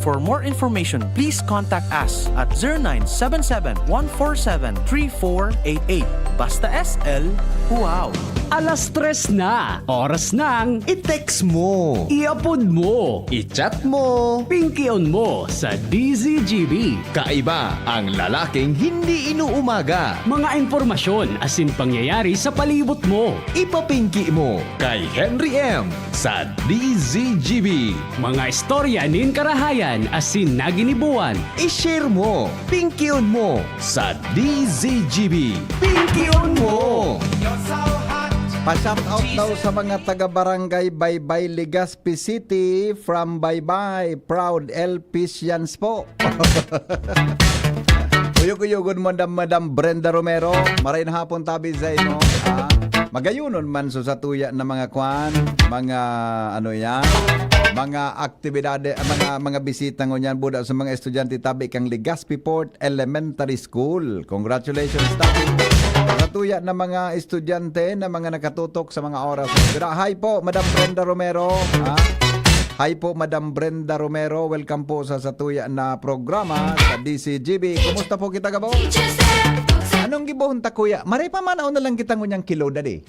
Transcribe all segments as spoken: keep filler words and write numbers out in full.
For more information, please contact us at zero nine seven seven, one four seven, three four eight eight. Basta S L, wow! Alas tres na, oras ng i-text mo, i-upload mo, i-chat mo, pingkion mo sa D Z G B. Kaiba ang lalaking hindi inuumaga. Mga impormasyon asin pangyayari sa palibot mo. Ipapingki mo kay Henry M sa D Z G B. Mga istorya nin karahayan asin naginibuan. I-share mo, pingkion mo sa D Z G B. Pingkion mo! Pa-shout out daw sa mga taga Barangay Baybay, Legazpi City, from Baybay, proud L P Sians po. Uyog-uyogon mo, Madam, Madam Brenda Romero. Maray na hapon tabi sa imo. Ah, magayonon man so sa tuya na mga kwan, mga ano yan, mga aktibidade, ah, mga, mga bisita ngunyan, buda sa mga estudyante tabi kang Legazpi Port Elementary School. Congratulations, tabi. Sa tuya na mga estudyante na mga nakatutok sa mga oras. Hi po, Madam Brenda Romero. Ha? Hi po, Madam Brenda Romero. Welcome po sa satuya na programa sa D C G B. Kumusta po kita, gabos? Anong gibohon ta, kuya? Maray pa, manaw na lang kita ngunyan kilo, dadi.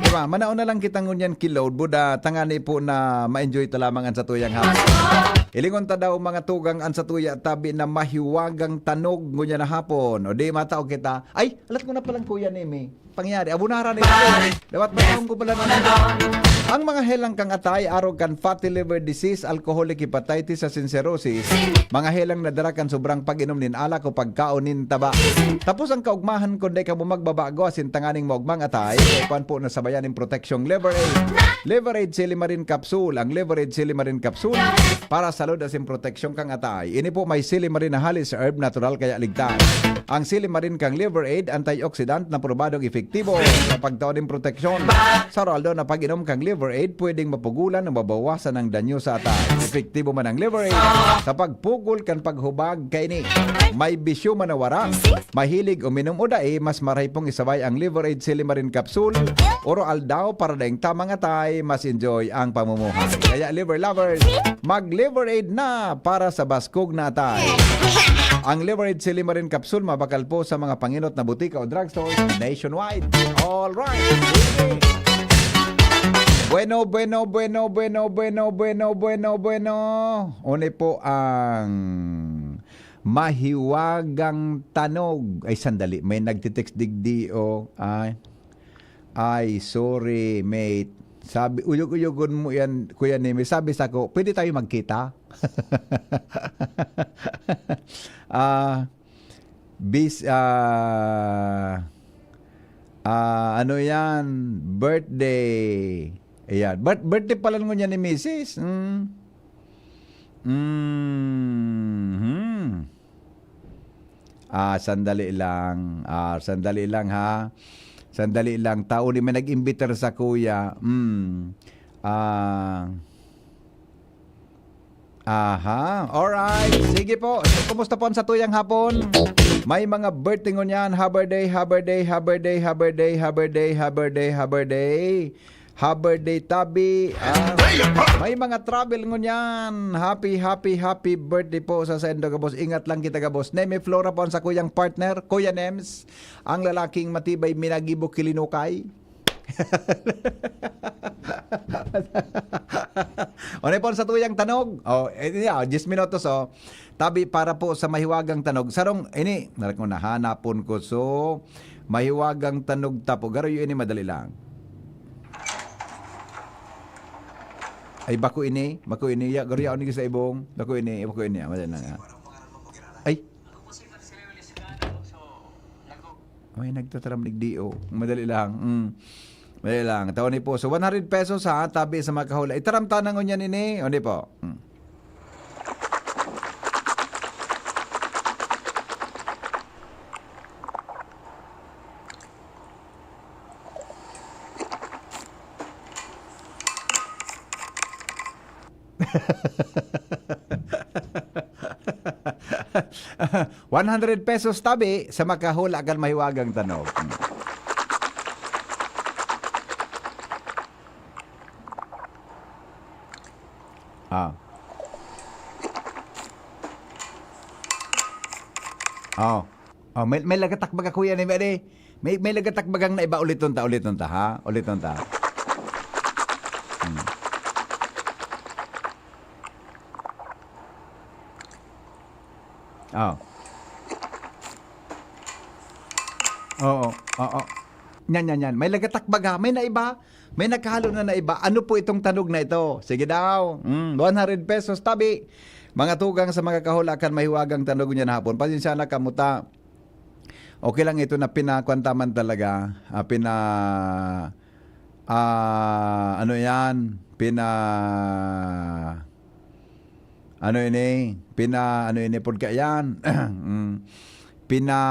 Diba? Manaw na lang kita ngunyan kilo, buda, tangani po na ma-enjoy ta lamang ang satuyang hapon. Ilingon ta daw, mga tugang, ang satuya tabi na mahiwagang tanog ngunyan na hapon. O di, matao kita. Ay, alat ko na palang kuya ni Mi. Pangyari, abunara ni. Dapat ba taong ko pala na. Ang mga helang kang atay, arog kan fatty liver disease, alcoholic hepatitis, asin cirrhosis, mga helang na dara kan sobrang pag-inom nin alak o pagkaon nin taba. Tapos ang kaugmahan, kung di ka mo magbabago, asin tanganing maugmang atay, kwan po na sabayan nin proteksyong Liver Aid. Liver Aid Silimarin Capsule. Ang Liver Aid Silimarin Capsule para sa salud asin proteksyon kang atay. Ini po may silimarin na halis herb, natural kaya ligtas. Ang silimarin kang Liver Aid, antioxidant na probadong epektibo sa pagtao nin proteksyon sa oral daw na pag-inom kang Liver Aid, pwedeng mapugulan o mabawasan ang danyo sa atay. Epektibo man ang Liver Aid sa pagpugol kan paghubag kaini. May bisyo man na wara, mahilig uminom o dai, mas maray pong isabay ang Liver Aid Silimarin Capsule. Oro aldaw para daing tamang atay, mas enjoy ang pamumuhay. Kaya Liver Lovers, mag Liver Aid na para sa baskog na atay. Ang Liver Aid Silimarin Capsule mabakal po sa mga panginot na butika o drugstore nationwide. Alright! Bueno, bueno, bueno, bueno, bueno, bueno, bueno, bueno. Uni po ang mahiwagang tanog. Ay, sandali. May nagtitext digdi, oh. Ay. Ay, sorry, mate. Sabi, uyog-uyogon mo yan, Kuya Neme. Sabi sa ko, "Pwede tayo magkita?" Ah, bis-, ah, ah, ano yan? Birthday. Ayan. Birth-, birthday pala ngunyan ni misis. Mm. Mhm. Ah, sandali lang. Ah, sandali lang, ha. Sandali lang. Tao ni may nag-imbitar sa kuya. Hmm. Ah. Aha. Alright. Sige po. Kumusta po ang satuyang hapon? May mga birthday ngunyan. Haber day, haber day, haber day, haber day, haber day, haber day, haber day. Happy birthday, tabi. Ah, may mga travel ngunyan. Happy, happy, happy birthday po sa saindo, gabos. Ingat lang kita, gabos. Neme Flora po ang sakuyang partner, Kuya Nems. Ang lalaking matibay, minagibo, kilinukay. Ano po sa tuyang tanog? Oh, eh, yeah, diyes minutos, oh. Tabi para po sa mahiwagang tanog. Sarong, ini, narak ko, nahanapon ko. So, mahiwagang tanog tapo. Garo yun ini, madali lang. Ay, bako ini, bako ini. Ya, garo yaon ni sa ibong. Bako ini, bako ini. Ah, madali lang, ah. Ay. May nagtataram digdi, oh. Madali lang. Mm. Madali lang. Tao ni po. So, one hundred pesos, ha, tabi sa makahula. Itaram ta na ngunyan ini. O, di po. Mm. One hundred pesos tabi sa makahula kan mahiwagang tanog. Ah. Oh. Oh, may, may lagatak baga, Kuya Neme, adi? May, may lagatak bagang naiba? Uliton ta, uliton ta, ha? Uliton ta. Hmm. Oh. Oo, oo. Yan, yan, yan. May lagatak baga, may naiba, may naghalo na naiba. Ano po itong tanog na ito? Sige daw. Mm, one hundred pesos tabi. Mga tugang sa mga kahula kan mahiwagang tanog niyan hapon. Pasensya na, kamuta. Okay lang ito na pinakuan ta man talaga. Ah, pina-, ah, ano yan? Pina-, ano ini? Pina-, ano ini? Pudka yan. Mm. Pina-,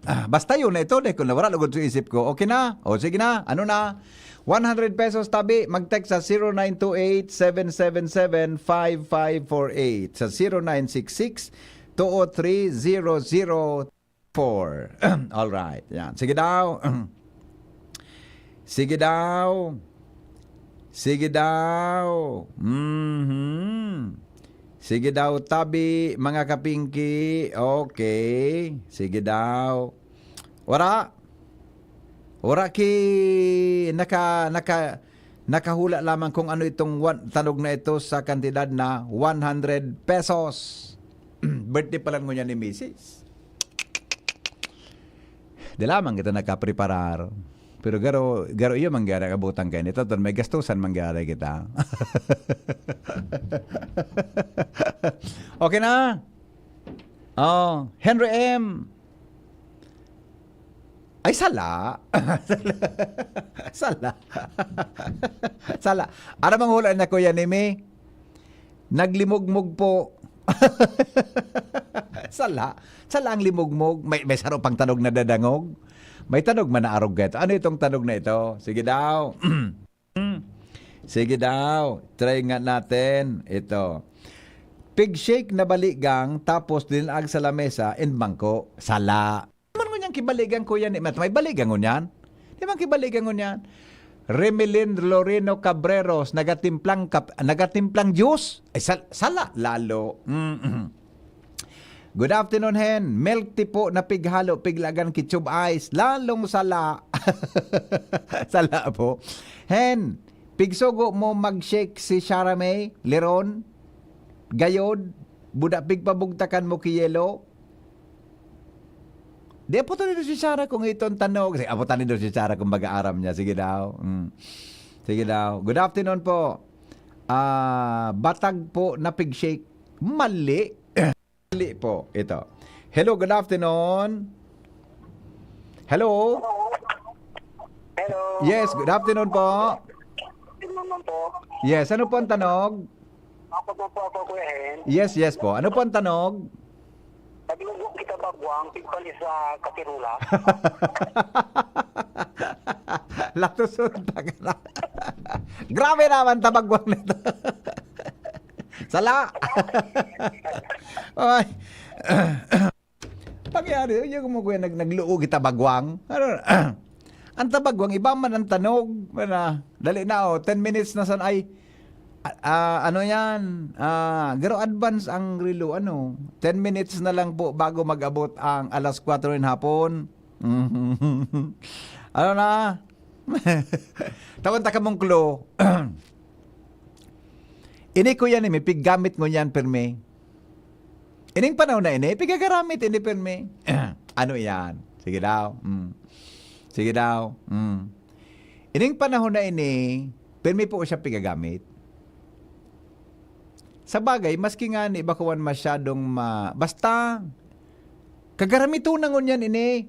ah, basta yun na ito. Dahil kung nawara lugod sa isip ko. Okay na? O, sige na. Ano na? One hundred pesos tabi. Mag-text sa zero nine two eight, seven seven seven, five five four eight. Sa zero nine six six, two oh three, zero zero four. All right. Yan. Sige daw. Sige daw. Sige daw. Mhm. Sige daw, tabi, mga kapingki. Okay. Sige daw. Wara. Wara ki naka-, naka-, nakahula lamang kung ano itong wan-, tanog na ito sa kantidad na one hundred pesos. Birthday pa lang ngunyan ni misis. Di lamang kita nakapreparar. Pero garo, garo iyo mangyari ang abutan kayo nito. Ton, may gastusan mangyari kita. Okay na? Oh, Henry M. Ay, sala. Sala. Sala. Ano mang hula niya, Kuya Nimi? Naglimugmog po. Sala. Sala ang limugmog. May, may saro pang tanog na dadangog. May tanog man na arog ka ito. Ano itong tanog na ito? Sige daw. Sige daw. Try nga natin. Ito. Pig shake na baligang tapos dinag sa lamesa and bangko. Sala. Man ngunyan kibaligan, Kuya Nimi. May baligan ngunyan? Di man kibaligan ngunyan? Remelin Loreno Cabreros, nagatimplang kap-, nagatimplang juice? Ay, sal-, sala, lalo. Mm-mm. Good afternoon, Hen. Milk tea po na pighalo, piglagan ketchup ice. Lalong sala. Sala po. Hen, pigsugo mo mag-shake si Shara May, Leron, Gayod, buda pigpabugtakan mo ki Yelo. Di po tani si Shara kung iton tanog. Sige, apo tani si Shara kung mag-aaram niya. Sige daw. Mm. Sige daw. Good afternoon po. Ah, batag po na pig-shake. Mali. Mali po ito. Hello, good afternoon. Hello? Hello. Yes, good afternoon po. Good afternoon po. Yes, ano po ang tanog? Ako po po ako, Kuya Hen. Yes, yes po. Ano po ang tanog? Naglugo kita bagwang, pigpalis sa katirula. Latusunta ka na. Grabe naman tabagwang nito. Sala. Oy. Pangyari, yung mo kuya nag nagluog itabagwang. Ano? Ang tabagwang, iba man ang tanog. Mana, dali na, oh, ten minutes na san ay, ah, ah, ano yan? Ah, garo advance ang relo, ano? Ten minutes na lang po bago mag-abot ang alas kwatro ng hapon. Ano na? Tawan ta kamong clue. Ini, Kuya Nimi, piggamit ngunyan, pirmi. Ining panahon na ini, pigagaramit ini, pirmi. Ano yan? Sige daw. Mm. Sige daw. Mm. Ining panahon na ini, pirmi po siya pigagamit. Sa bagay, maski nga ni bakuan masyadong ma-, basta, kagaramiton na ngunyan ini.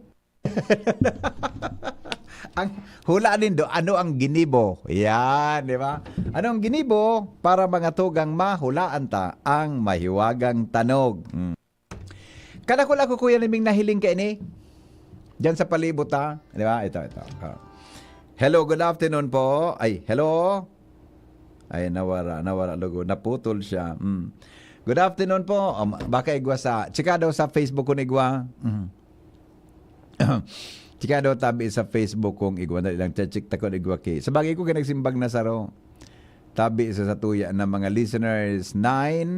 Ang hula nindo, ano ang ginibo? Yan, di ba? Ano ang ginibo para mga tugang mahulaan ta ang mahiwagang tanog? Hmm. Kadakula ko, Kuya Niming, nahiling ka ini. Diyan sa palibot, ha? Di ba? Ito, ito. Ah. Hello, good afternoon po. Ay, hello? Ay, nawara, nawara, lugo. Naputol siya. Mm. Good afternoon po. Um, baka igwa sa, chika daw sa Facebook ko ni igwa. Mm. Chika daw tabi sa Facebook kong igwa. Dali lang, check ta ko igwa ki. Sa bagay ko, kinagsimbag na saro. Tabi sa satuya ng mga listeners. Nine.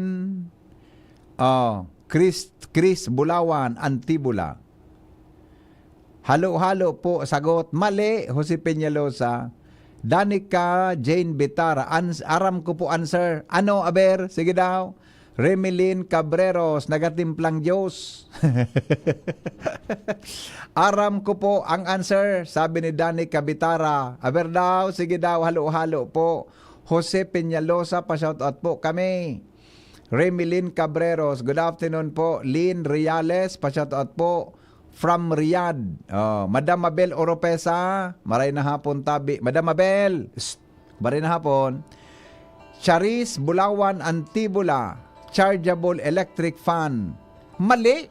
Oh. Chris, Chris Bulawan, Antibola. Halo-halo po, sagot. Mali, Jose Peñalosa. Danica Jane Bitara, ans-, aram ko po answer. Ano, aber? Sige daw. Remilin Cabreros, nagatimplang Diyos. Aram ko po ang answer, sabi ni Danica Bitara. Aber daw, sige daw, halo-halo po. Jose Peñalosa, pa-shoutout po kami. Remilin Cabreros, good afternoon po. Lynn Reales, pa-shoutout po. From Riyadh. Oh, Madam Mabel Oropesa, maray na hapon tabi. Madam Mabel, psst, maray na hapon. Charis Bulawan Antibola, chargeable electric fan. Mali.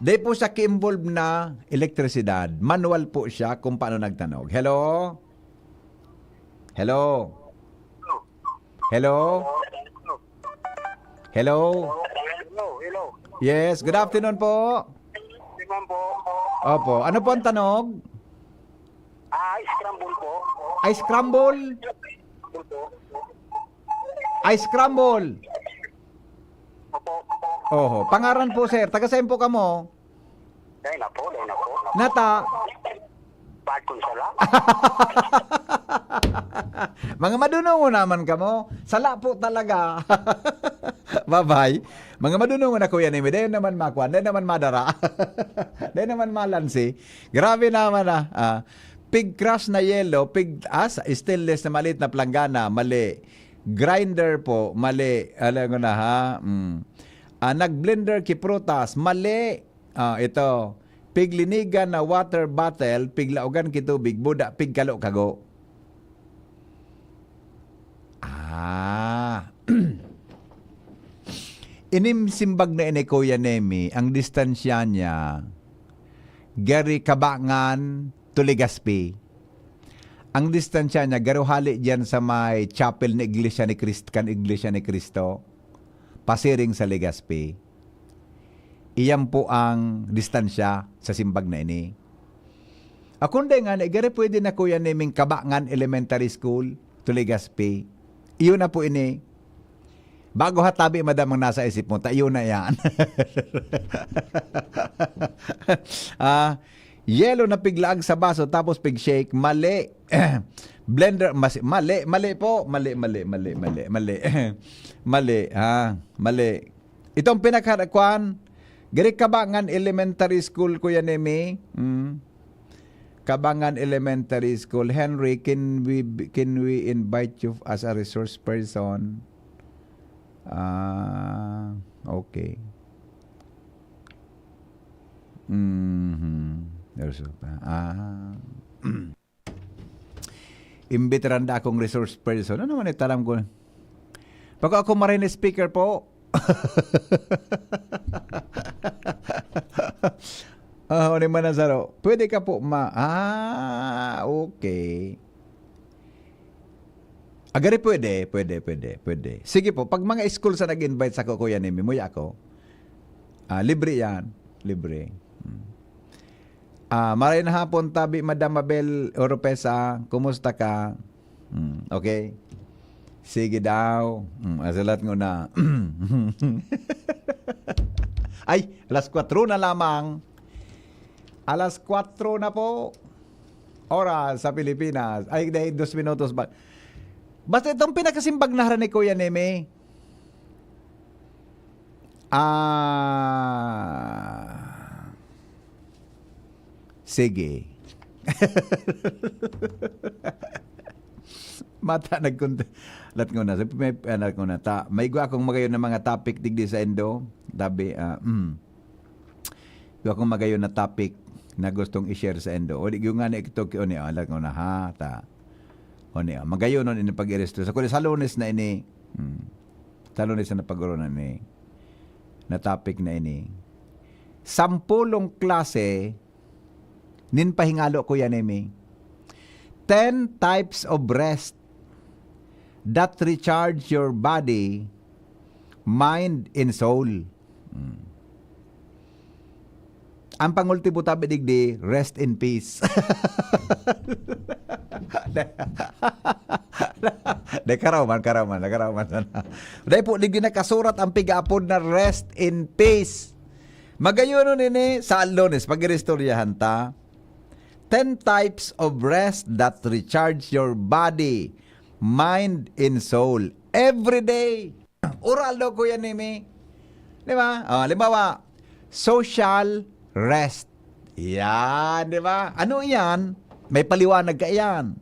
Di po siya ki-involve na elektrisidad. Manual po siya kung paano nagtanog. Hello? Hello? Hello? Hello? Hello, hello. Yes, good afternoon po. Tingnan po. Opo. Ano po ang tanog? Ah, scramble po. Ice crumble? Scramble po. Ice crumble. Opo. Oho. Pangaran po, sir. Taga saan po kamo? Dai na po, dai na po. Nata? Bad kung sala. Mga madunongon naman kamo. Sala po talaga. Bye-bye. Mga madunongon na, Kuya Nemi. Dai naman makuha. Dai naman madara. Dai naman malansi. Grabe naman, ah. Ah, pig crush na yelo, pig, ah, sa stainless na maliit na planggana, mali. Grinder po, mali. Alam ko na, ha? Mm. Ah, nag-blender ki prutas, mali. Ah, ito. Piglinigan na water bottle, piglaogan ki tubig, buda, pigkalo-kago. Ah. Ining simbag na ini, Kuya Nemi, ang distansya niya, gari Cabangan to Legazpi. Ang distansya niya, garo hali diyan sa may chapel ni Iglesia ni Crist-, kan Iglesia ni Cristo, pasiring sa Legazpi. Iyan po ang distansya sa simbag na ini. Akon day nga, gari pwede na, Kuya Neming, Cabangan Elementary School to Legazpi. Iyon na po ini. Bago ha tabi, madam, ang nasa isip mo, ta iyon na yan. Ah, yelo na piglaag sa baso, tapos pig-shake, mali. Blender, mas, mali, mali po. Mali, mali, mali, mali, mali. Mali, ha? Mali. Itong pinaka-, kwan, gari Cabangan Elementary School, Kuya Nemi. Mm. Cabangan Elementary School. Henry, can we, can we invite you as a resource person? Ah, okay. Mhm. There's a, ah. Imbitaran da akong resource person. Ano man itaram ko? Baka ako marin speaker po. Ah, ano man ang saro? Pwede ka po ma-, ah, okay. Agari, pwede, pwede, pwede, pwede. Sige po, pag mga school sa nag-invite sa ko, Kuya Nemi, muya ako. Ah, libre yan. Libre. Hmm. Ah, maray na hapon, tabi, Madam Mabel Oropesa. Kumusta ka? Hmm, okay. Sige daw. Hmm, asalat ko na. Ay, alas kwatro na lamang. Alas kwatro na po. Oras sa Pilipinas. Ay, dahil dos minutos ba? Basta itong pinakasimbag na hara ni Kuya Neme. Ah, sige. Mata nagkont-, lat ko na. May, ah, lat ko na. Ta, may igwa akong magayon na mga topic digdi sa Indo. Tabi, ah, mm. Igwa akong magayon na topic na gustong i-share sa Indo. O di, yung nga na ito, ki-, o ni, ah, lat ko na, ha, ta. O ni, ah, magayon nun, ini pag-iresto. Sa kulis, sa Lunes na ini. Hmm. Sa Lunes na pag-oro na ini. Na topic na ini. Sampulong klase nin pahingalo, Kuya Nemi. Ten types of rest that recharge your body, mind, and soul. Mm. Ang pangultimo tabi digdi, rest in peace. Dai, karaw man, karaw man, karaw man sana. Dai po, di ginakasurat ang pigaapod na rest in peace. Magayon ini sa Lunes, pag-iristoryahan ta. Ten types of rest that recharge your body, mind, and soul. Every day. Oral daw, Kuya Nemi. Di ba? Oh, halimbawa, social rest. Yan, di ba? Ano yan? May paliwanag ka yan.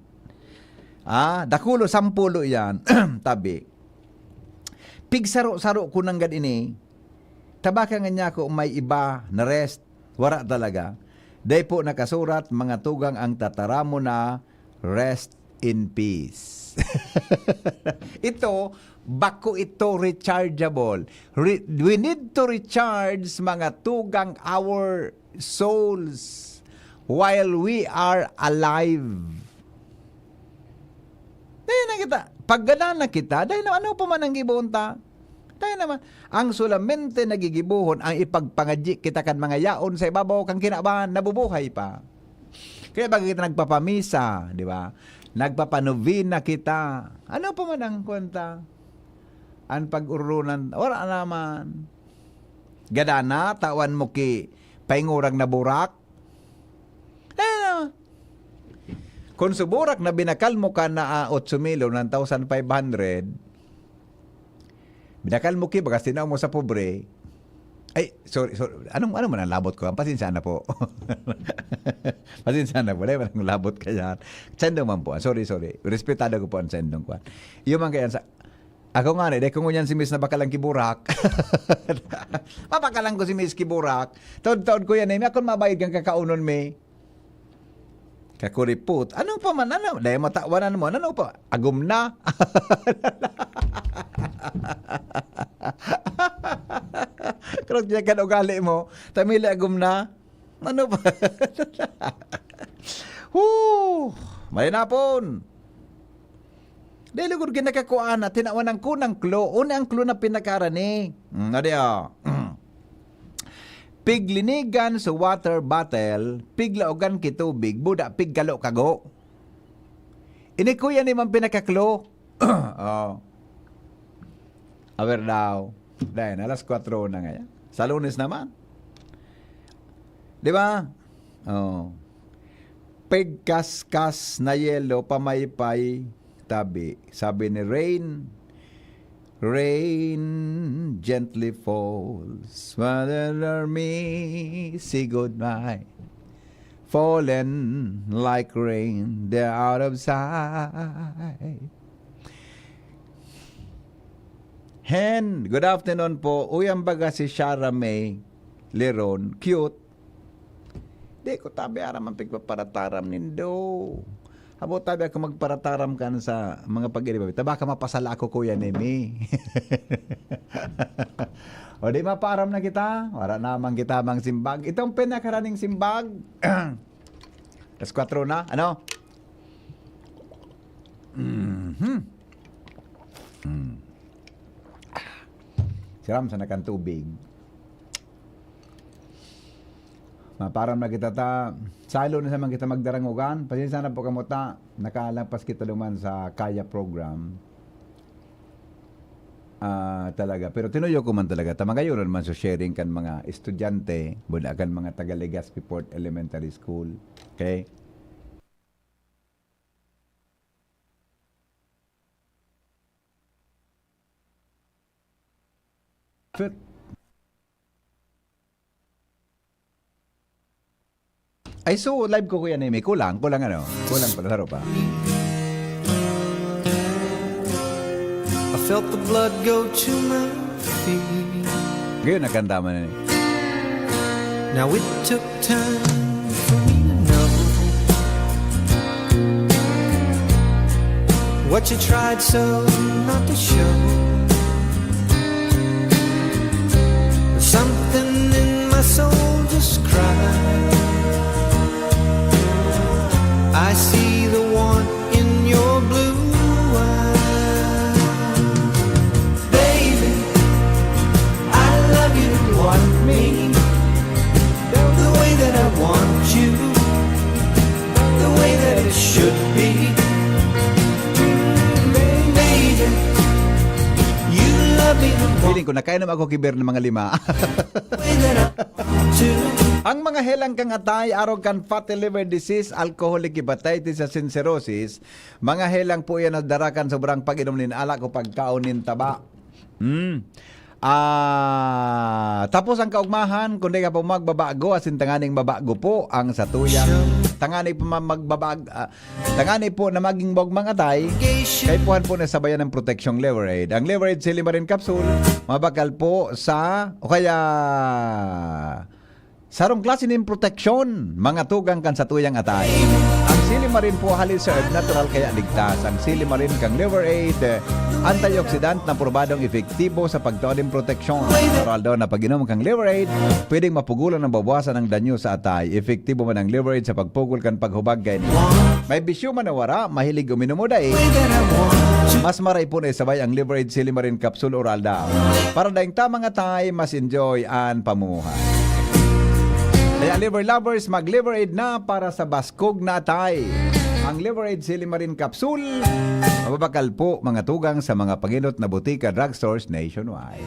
Ah, dakulo, sampulo yan. Tabi. Pigsaro-saro ko nanggad ini. Tabaka nga niya ako may iba na rest. Wara talaga. Dai po nakasurat, mga tugang, ang tataramon na rest in peace. Ito, bako ito rechargeable. Re-, we need to recharge, mga tugang, our souls while we are alive. Dai na kita. Pag gada na kita, dai na, ano pa man ang gibohon ta? Dai naman. Ang solamente nagigibohon ang ipagpangadyi kita kan mga yaon sa ibabaw kan kinaban, nabubuhay pa. Kaya baga kita nagpapamisa, di ba? Nagpapanovena kita. Ano pa man ang kwenta? Ang pag-urunan, wala naman. Gada na, tawan mo ki paingurag na burak. Eh, kung suburak na binakal mo ka na, ah, otso mil o one thousand five hundred, binakal mo ki, bagas tinao mo sa pobre. Ay, sorry, sorry. Anong, ano man ang labot ko? Ang pasensya na po. Pasensya na po. Dahil walang labot ka yan. Sendong man po. Sorry, sorry. Respetado ko po ang sendong ko. Yung man kaya sa, ako nga, eh, dahil kung ngunyan si Miss na bakalang kiburak. Mabakalan ko si Miss Kiburak. Taod-taod ko yan, eh. May akong mabayad kang kakaunon, may. Kakuripot. Ano pa man? Ano? Dahil matawanan mo. Ano pa? Agom na. Kurot niya kan ugali mo. Tamili agom na. Ano pa? Woo! Malinapon. Dai lugod ginakakuan na, tinawan ang kunang klo. Una ang klo na pinakarani. Mm, adi, ah. Piglinigan sa water bottle, piglaogan ki tubig, buda pigkalo kago. Ini kuya ni man pinakaklo. Oh. Aware daw. Dahil alas kwatro na ngayon. Sa Lunes naman. Di ba? Oh. Pigkaskas na yelo, pamaypay, tabi. Sabi ni Rain, "Rain gently falls, whether me say goodbye. Fallen like rain, they're out of sight." Hen, good afternoon po. Uy, ang baga si Shara May Leron. Cute. Di ko tabi aram ang pigpaparataram nindo. Habo tabi ako magparataram kan sa mga pag-iribabi. Tabaka mapasala ako, Kuya Nemi. O di mapaaram na kita. Wala naman kita mang simbag. Itong pinakaraning simbag. Alas kwatro na. Ano? Mhm. Mm. Siram sa nakan tubig. Maparam na kita ta, salo na sa man kita magdarangogan. Pasensya na po kamo ta, nakalampas kita duman sa Kaya program. Ah, talaga. Pero tinuyo ko man talaga ta, magayon naman sa sharing kan mga estudyante, buda kan mga taga Legazpi Port Elementary School. Okay? Fit. Ay, so, live ko, Kuya Nemi. Kulang, kulang ano? Kulang pala, saro pa. I felt the blood go to my feet. Ngayon, nagkanta man na ni. Now it took time for me to know what you tried so not to show. Something in my soul just cried. I see the warmth in your blue eyes. Baby, I love you, want me the way that I want you, the way that it should be. Feeling ko, nakainom ako ki Bern mga lima. Ang mga helang kang atay, arog kan fatty liver disease, alcoholic hepatitis, asin cirrhosis, mga helang po yan na dara kan sobrang pag-inom nin alak o pagkaon nin taba. Hmm. Ah, tapos ang kaugmahan, kung di ka po magbabago, asin tanganing mabago po ang satuyang, tangani po ma-, magbabag-, ah, tangani po na maging bog mga atay, kaipuhan po na sabayan ng proteksyong Liver Aid. Ang Liver Aid Silimarin Capsule, mabakal po sa, o kaya, sarong klase nin proteksyon, mga tugang kan satuyang atay. Ang Silimarin po, Holy Serve, natural kaya ligtas. Ang Silimarin kang Liver Aid, antioxidant na probadong epektibo sa pagtao nin proteksyon. Natural daw na pag-inom kang Liver Aid, pwedeng mapugulan o babawasan ang danyo sa atay. Epektibo man ang Liver Aid sa pagpugol kan paghubag kaini. May bisyo man o wara, mahilig uminom o dai, mas maray po na isabay ang Liver Aid Silimarin Capsule Oral Down. Para daing tamang atay, mas enjoy an pamumuhay. Kaya Liver Lovers, mag-Liver Aid na para sa baskog na atay. Ang Liver Aid Silimarin Capsule, mababakal po mga tugang sa mga panginot na butika, drugstores nationwide.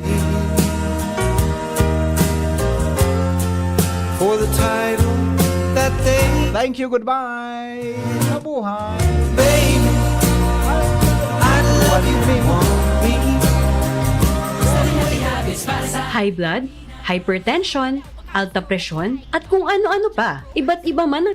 For the title that they Thank you, goodbye. Mabuhay. Baby, I love you, want me. High blood, hypertension, alta presyon, at kung ano-ano pa. Iba't iba man ang